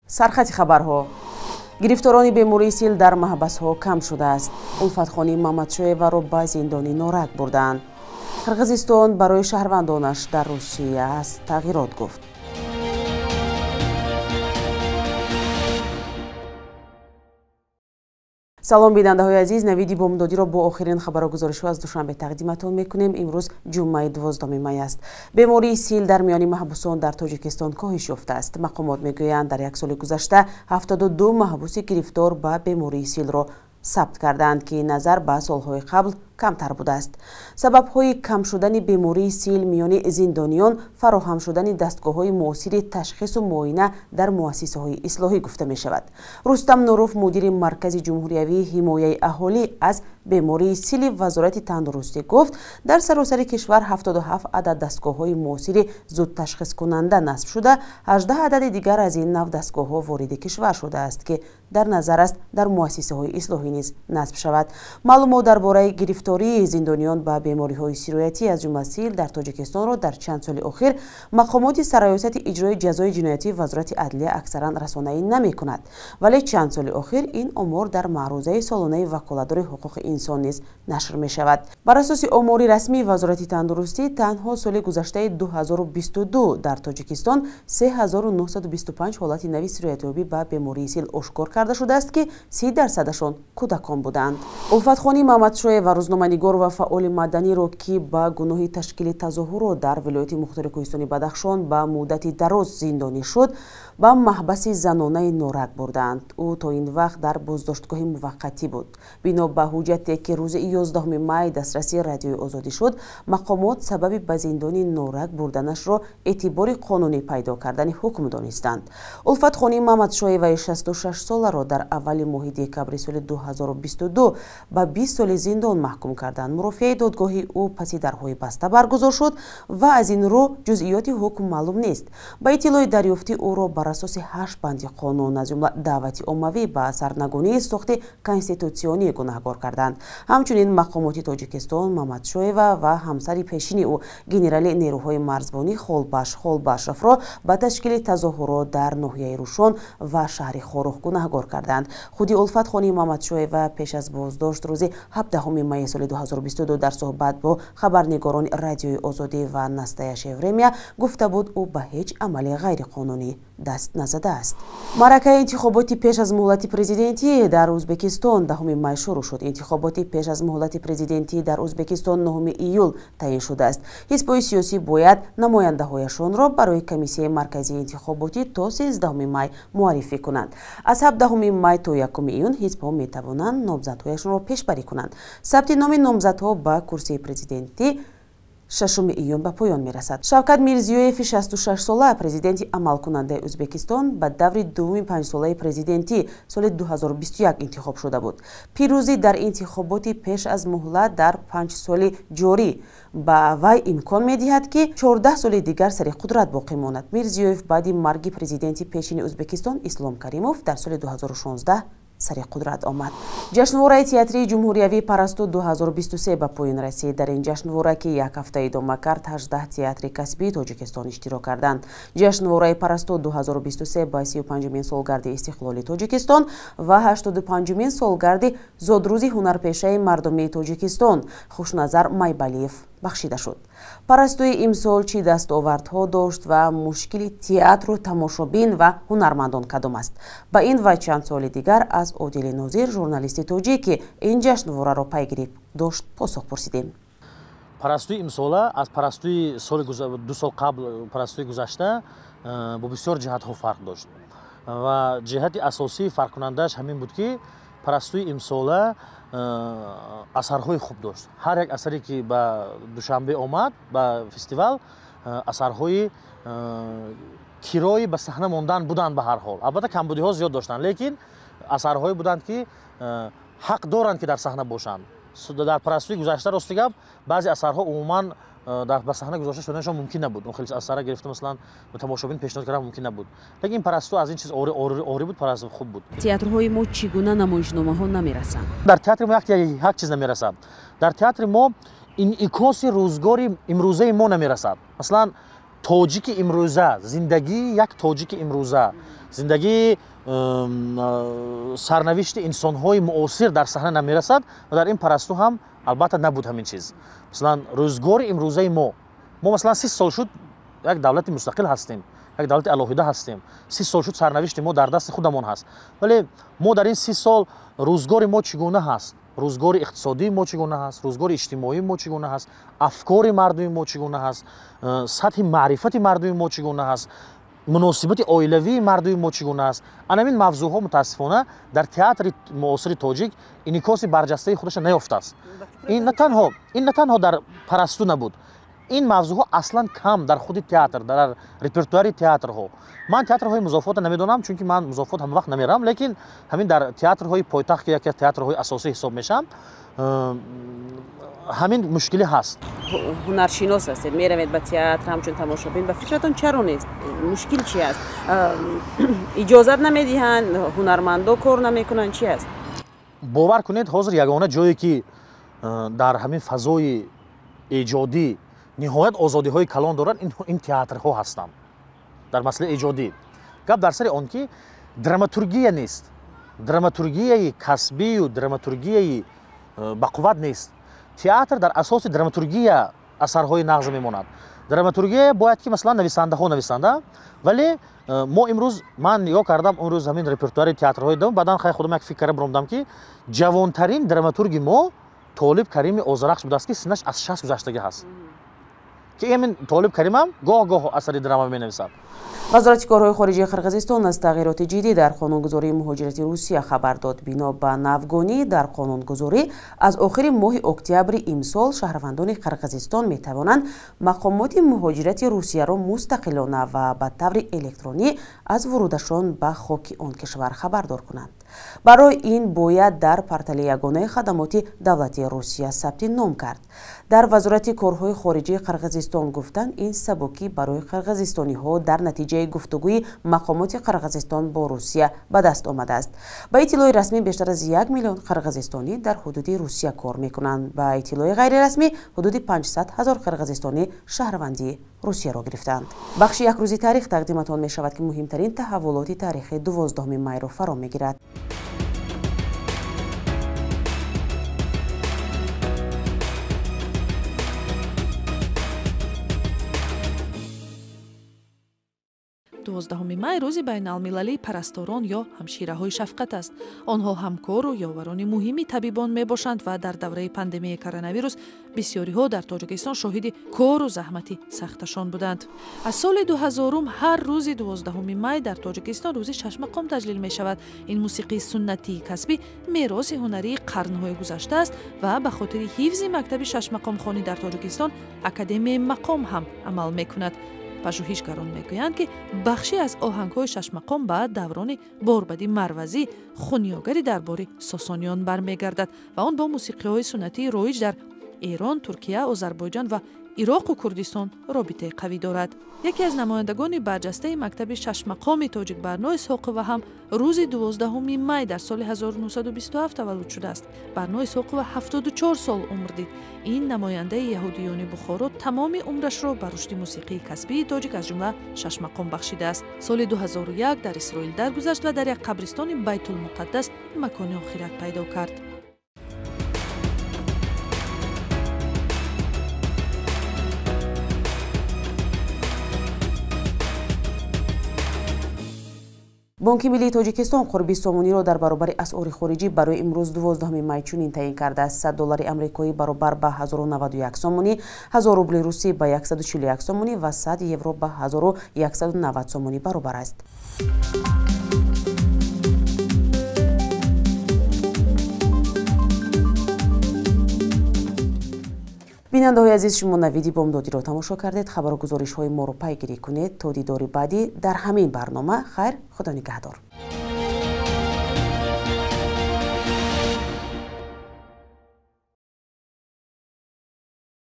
Сархати хабарҳо. Гирифторони бемории сил дар маҳбасҳо кам шудааст. Улфатхони Мамадшоеваро ба зиндони Норак бурданд. Қирғизистон барои шаҳрвандонаш дар Русия аз тағйирот гуфт. Салом, бинандаҳои азиз, навиди бомдодиро бо охирин хабару гузоришҳо аз Душанбе тақдиматон мекунем. Имрӯз ҷумъаи 12 май аст. Бемории сил дар миёни маҳбусон дар Тоҷикистон коҳиш ёфтааст. Мақомот мегӯянд, дар як соли гузашта 72 маҳбуси гирифтор ба бемории силро сабт кардаанд, ки назар ба солҳои қабл камтар будааст. Сабабҳои кам шудани бемории сил миёни зиндониён фароҳам шудани дастгоҳҳои муосири ташхису муоина дар муассисаҳои ислоҳӣ гуфта мешавад. Рустам Нуров, мудири Маркази ҷумҳуриявии ҳимояи аҳолӣ аз бемории сили Вазорати тандурустӣ гуфт, дар саросари кишвар 77 адад дастгоҳҳои муосири зудташхискунанда насб шуда, 18 адади дигар аз ин нав дастгоҳҳо вориди кишвар шудааст, ки дар назар аст дар муассисаҳои ислоҳӣ низ насб шавад. Маълумот дар бораи гирифтории зиндониён ба бемориҳои сироятӣ, аз ҷумла сил, дар Тоҷикистонро дар чанд соли охир мақомоти Сарраёсати иҷрои ҷазои ҷиноятии Вазорати адлия аксаран расонаӣ намекунад. Вале чанд соли охир ин омор дар маърузаи солонаи ваколатдори ҳуқуқи инсон низ нашр мешавад. Бар асоси омори расмии Вазорати тандурустӣ, танҳо соли гузаштаи 2022 дар Тоҷикистон 3925 ҳолати нави сироятёбӣ ба бемории сил ошкор карда шудааст, ки 30%-ашон кӯдакон буданд. Улфатхони Мамадшоева, рӯзноманигор ва фаъоли маданиро, ки ба гуноҳи ташкили тазоҳурот дар вилояти мухтори кӯҳистони Бадахшон ба муддати дароз зиндонӣ шуд, ба маҳбаси занонаи Норак бурданд. Ӯ то ин вақт дар боздоштгоҳи муваққатӣ буд. Бино ба ҳуҷҷате, ки рӯзи 11 май дастраси Радиои Озодӣ шуд, мақомот сабаби ба зиндони Норак бурданашро эътибори қонунӣ пайдо кардани ҳукм донистанд. Улфатхони Мамадшоеваи 66 соларо дар аввали моҳи декабри соли 2022 ба 20 соли зиндон маҳкум карданд. Мурофиаи додгоҳи ӯ паси дарҳои баста баргузор шуд ва аз ин рӯ ҷузъиёти ҳукм маълум нест. Ба иттилои дарёфтӣ, ӯро бар асоси 8 банди қонун, аз ҷумла даъвати оммавӣ ба сарнагунии сохти конститутсионӣ гунаҳгор карданд. Ҳамчунин мақомоти Тоҷикистон Мамадшоева ва ҳамсари пешини ӯ, генерали нерӯҳои марзбонӣ Холбаш Холбашовро ба ташкили тазоҳурот дар ноҳияи Рӯшон ва шаҳри Хоруғ гунаҳгор карданд. Худи Улфатхони Мамадшоева пеш аз боздошт рӯзи 17 майи соли 2022 дар суҳбат бо хабарнигорони Радиои Озодӣ ва Настоящее время гуфта буд, ӯ ба ҳеҷ амали ғайриқонунӣ даст назадааст. Маъракаи интихоботи пеш аз муҳлати президентӣ дар Ӯзбекистон 10 май шурӯъ шуд. Интихоботи пеш аз муҳлати президентӣ дар Ӯзбекистон 9 июл таъин шудааст. Ҳизбҳои сиёсӣ бояд намояндаҳояшонро барои Комиссияи марказии интихоботӣ то 13 май муаррифӣ кунанд. Аз 17 май то 1 июн ҳизбҳо метавонанд номзадҳояшонро пешбарӣ кунанд. Сабти номи номзадҳо ба курсии президентӣ 6 июн ба поён мерасад. Шавкат Мирзиёев 66 сола, президенти амалкунандаи Ӯзбекистон, ба даври дуввуми панҷсолаи президентӣ соли 2021 интихоб шуда буд. Пирӯзӣ дар интихоботи пеш аз муҳлат дар 5 соли ҷорӣ ба вай имкон медиҳад, ки 14 соли дигар сари қудрат боқӣ монад. Мирзиёев баъди марги президенти пешини Ӯзбекистон Ислом Каримов дар соли 2016 сари қудрат омад. Ҷашнвораи театрии ҷумҳуриявии Парасту 2023 ба поён расид. Дар ин ҷашнвора, ки як ҳафта идома кард, 18 театри касбии Тоҷикистон иштирок карданд. Ҷашнвораи Парасту 2023 ба 35-умин солгарди истиқлоли Тоҷикистон ва 85-умин солгарди зодрӯзи ҳунарпешаи мардумии Тоҷикистон Хушназар Майбалиев бахшида шуд. Парастуи имсол чӣ дастовардҳо дошт ва мушкили театру тамошобин ва ҳунармандон кадом аст? Ба ин ва чанд соли дигар аз Одили Нозир, журналисти тоҷик, ки ин ҷашнвораро пайгирӣ дошт, посух пурсидем. Парастуи имсола аз парастуи соли ду сол қабл, парастуи гузашта, бо бисёр ҷиҳатҳо фарқ дошт ва ҷиҳати асосии фарқкунандааш ҳамин буд, ки парастуи имсола асарҳои хуб дошт. Ҳар як асаре, ки ба Душанбе омад, ба фестивал, асарҳои кирои ба саҳна мондан буданд. Ба ҳар ҳол, албатта, камбудиҳо зиёд доштанд, лекин асарҳое буданд, ки ҳақ доранд, ки дар саҳна бошанд. Дар парастуи гузашта, рости гап, баъзе асарҳо умуман ба саҳна гузошта шуданашон мумкин набуд. Он хеле асара гирифта, масалан, ба тамошобин пешниҳод кардан мумкин набуд. Лекин ин парасту аз ин чиз орӣ буд, парасту хуб буд. Театрҳои мо чӣ гуна намоишномаҳо намерасанд? Дар театри мо як чиз намерасад. Дар театри мо инъикоси рӯзгори имрӯзаи мо намерасад. Масалан, Тоҷики имрӯза, зиндагии як тоҷики имрӯза, зиндагии сарнавишти инсонҳои муосир дар саҳна намерасад ва дар ин Парасту ҳам албатта набуд ҳамин чиз. Масалан, рӯзгори имрӯзаи мо масалан 30 сол шуд як давлати мустақил ҳастем, як давлати алоҳида ҳастем. 30 сол шуд сарнавишти мо дар дасти худамон ҳаст. Вале мо дар ин 30 сол рӯзгори мо чӣ гуна ҳаст? Рӯзгори иқтисодии мо чӣ гуна ҳаст? Рӯзгори иҷтимоии мо чӣ гуна ҳаст? Афкори мардуми мо чӣ гуна ҳаст? Сатҳи маърифати мардуми мо чӣ гуна ҳаст? Муносибати оилавии мардуми мо чӣ гуна аст? Ана ҳамин мавзӯъҳо мутаассифона дар театри муосири тоҷик инъикоси барҷастаи худаша наёфтааст. Ин на танҳо дар Парасту набуд, ин мавзӯъҳо аслан кам дар худи театр, дар репертуари театрҳо. Ман театрҳои музофотро намедонам, чунки ман музофот ҳама вақт намерам, лекин ҳамин дар театрҳои пойтахт, ки яке аз театрҳои асосӣ ҳисоб мешаванд, ҳамин мушкилӣ ҳаст. Ҳунаршинос ҳастед, меравед ба театр ҳамчун тамошобин, ба фикратон чаро нест? Мушкил чи аст? Иҷозат намедиҳанд, ҳунармандо кор намекунанд, чи аст? Бовар кунед, ҳозир ягона ҷое ки дар ҳамин фазои эҷодӣ ниҳоят озодиҳои калон доранд, ин театрҳо ҳастанд. Дар масъалаи эҷодӣ гап дар сари он ки драматургия нест, драматургияи касбию драматургияи бақувват нест. Театр дар асоси драматургия асарҳои нағз мемонад. Драматургия бояд ки масалан нависандаҳо нависанда, вале мо имрӯз ман нигоҳ кардам имрӯз ҳамин репертуари театрҳои дам, баъдан хай худам як фикр карда баромадам ки ҷавонтарин драматурги мо Толиб Карими Озарахш будааст, ки синнаш аз 60 гузаштагӣ ҳаст. Ки ҳамин Толиб Каримам гоҳ-гоҳ асари драма менависад. Вазорати корҳои хориҷии Қирғизистон аз тағйироти ҷиддӣ дар қонунгузории муҳоҷирати Русия хабар дод. Бино ба навгонӣ дар қонунгузорӣ аз охири моҳи октябри имсол шаҳрвандони Қирғизистон метавонанд мақомоти муҳоҷирати Русияро мустақилона ва ба таври электронӣ аз вурудашон ба хоки он кишвар хабардор кунанд. Барои ин бояд дар портали ягонаи хадамоти давлатии Русия сабти ном кард. Дар Вазорати корҳои хориҷии Қирғизистон гуфтанд, ин сабукӣ барои қирғизистониҳо дар натиҷаи гуфтугӯи мақомоти Қирғизистон бо Русия ба даст омадааст. Ба иттилои расмӣ бештар аз 1 миллион қирғизистонӣ дар ҳудуди Русия кор мекунанд. Ба иттилои ғайрирасмӣ ҳудуди 500 ҳазор қирғизистонӣ шаҳрвандии Русияро гирифтаанд. Бахши якрӯзи таърих тақдиматон мешавад, ки муҳимтарин таҳаввулоти таърихи 12 майро фаро мегирад. Дувоздаҳуми май рӯзи байналмилалии парасторон ё ҳамшираҳои шафқат аст. Онҳо ҳамкору ёварони муҳими табибон мебошанд ва дар давраи пандемияи коронавирус бисёриҳо дар Тоҷикистон шоҳиди кору заҳмати сахташон буданд. Аз соли 2000 ҳар рӯзи 12 май дар Тоҷикистон рӯзи шашмақом таҷлил мешавад. Ин мусиқии суннатии касбӣ мероси ҳунарии қарнҳои гузашта аст ва ба хотири ҳифзи мактаби шашмақомхонӣ дар Тоҷикистон Академияи мақом ҳам амал мекунад. Пажӯҳишгарон мегӯянд, ки бахше аз оҳангҳои шашмақом ба даврони борбади марвазӣ, хунёгари дарбори Сосониён бармегардад ва он бо мусиқиҳои суннатии роиҷ дар Эрон, Туркия, Озарбойҷон ва Ироқу Курдистон робитаи қавӣ дорад. Яке аз намояндагони барҷастаи мактаби шашмақоми тоҷик Барно Исҳоқова ҳам рӯзи 12 май дар соли 1927 таваллуд шудааст. Барно Исҳоқова 74 сол умр дид. Ин намояндаи яҳудиёни Бухоро тамоми умрашро ба рушди мусиқии касбии тоҷик аз ҷумла шашмақом бахшидааст. Соли 2001 дар Исроил даргузашт ва дар як қабристони Байтулмуқаддас макони охират пайдо кард. Бонки миллии Тоҷикистон қурби сомониро дар баробари асъори хориҷӣ барои имрӯз 12 май чунин таъин кардааст. 100 доллари амрикоӣ баробар ба 1091 сомонӣ, 1000 рубли русӣ ба 141 сомонӣ ва 100 евро ба 1190 сомонӣ баробар аст. Бинандаҳои азиз, шумо навиди бомдодиро тамошо кардед. Хабару гузоришҳои моро пайгирӣ кунед. То дидори баъдӣ дар ҳамин барнома. Хайр, Худо нигаҳдор.